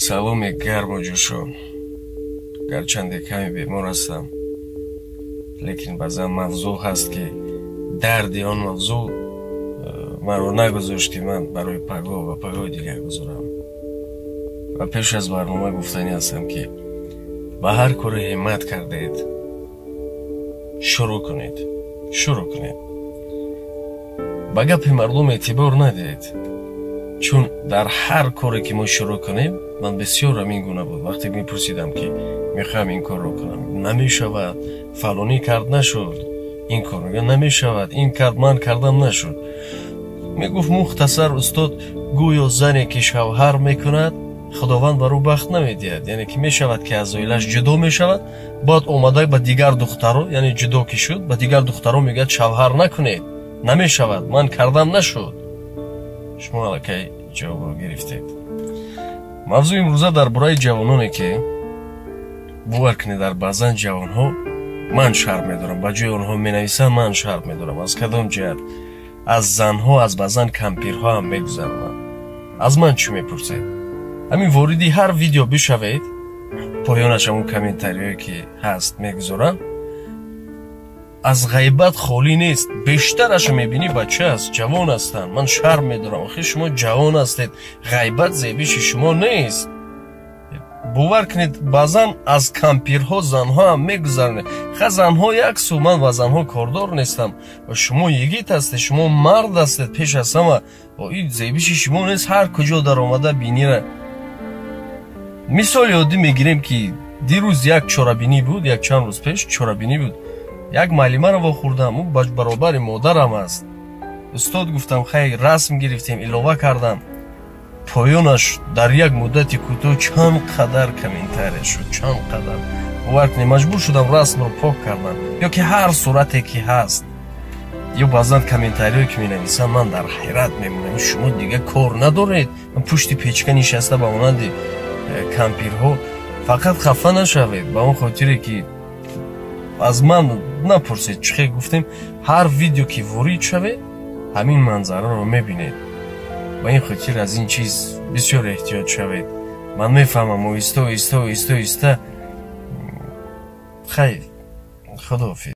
Саломи гарму ҷӯшон. Гарчанде каме бемор ҳастам, лекин баъзан мавзӯъ ҳаст, ки дарди он мавзӯъ маро нагузошт, ки ман барои пагоҳ ва пагоҳи дигар гузорам. Ва пеш аз барнома гуфтанӣ ҳастам, ки ба ҳар коре ҳиммат кардед, шурӯъ кунед, шурӯъ кунед. Ба гапи мардум эътибор надиҳед, чун дар ҳар коре ки мо шурӯъ кунем, ман бисёр ҳамин гуна буд. Вақте мепурсидам, ки мехоҳам ин корро кунам, намешавад, фалонӣ кард, нашуд, ин кор мега намешавад, ин кард, ман кардам, нашуд. Мегуфт мухтасар устод, гӯё зане ки шавҳар мекунад, худованд бар ӯ бахт намедиҳад, яъне ки мешавад, ки аз оилаш ҷудо мешавад, баъд омада ба дигар духтаро, яъне ҷудо ки шуд, ба дигар духтаро мегӯяд: шавҳар накунед, намешавад, ман кардам, нашуд. Шумо аллакай ҷавобро гирифтед. Мавзӯи имрӯза дар бораи ҷавононе, ки бовар кунед, дар баъзан ҷавонҳо ман шарм медорам, ба ҷои онҳо менависам, ман шарм медорам. Аз кадом ҷиҳат? Аз занҳо, аз баъзан кампирҳо ҳам мегузаронанд. Аз ман чӣ мепурсед? Ҳамин вориди ҳар видео бишавед, поёнаш ҳамун комментариҳое ки ҳаст мегузоранд, аз ғайбат холӣ нест. Бештарашо мебинӣ, бача аст, ҷавон ҳастанд. Ман шарм медорам. Охир шумо ҷавон ҳастед, ғайбат зебиши шумо нест. Бовар кунед, баъзан аз кампирҳо, занҳо ҳам мегузаронед. Ха, занҳо як су, ман ба занҳо кордор нестам. Шумо йигит ҳастед, шумо мард ҳастед, пеш аз ҳама ин зебиши шумо нест. Ҳар куҷо даромада бинира. Мисоли оддӣ мегирем, ки дирӯз як чорабинӣ буд, як чанд рӯз пеш чорабинӣ буд. Як муаллимаро вохӯрдам, ӯ баробари модарам аст. Устод, гуфтам, хайр, расм гирифтем, илова кардам. Поёнаш дар як муддати кӯтоҳ чанд қадар комментария шуд, чанд қадар, бовар кунед, маҷбур шудам расмро пок кардам. Ё ки ҳар сурате ки ҳаст, ё баъзан комментариҳое ки менависам, ман дар ҳайрат мемонам. Шумо дига кор надоред, пушти печка нишаста ба монанди кампирҳо. Фақат хафа нашавед ба он хотире, ки аз ман напурсед. Чӣ хел гуфтем, ҳар видео ки ворид шавед, ҳамин манзараро мебинед. Ба ин хотир аз ин чиз бисёр эҳтиёт шавед. Ман мефаҳмам, оҳиста оҳиста, оҳиста оҳиста. Хайр, худоҳофиз.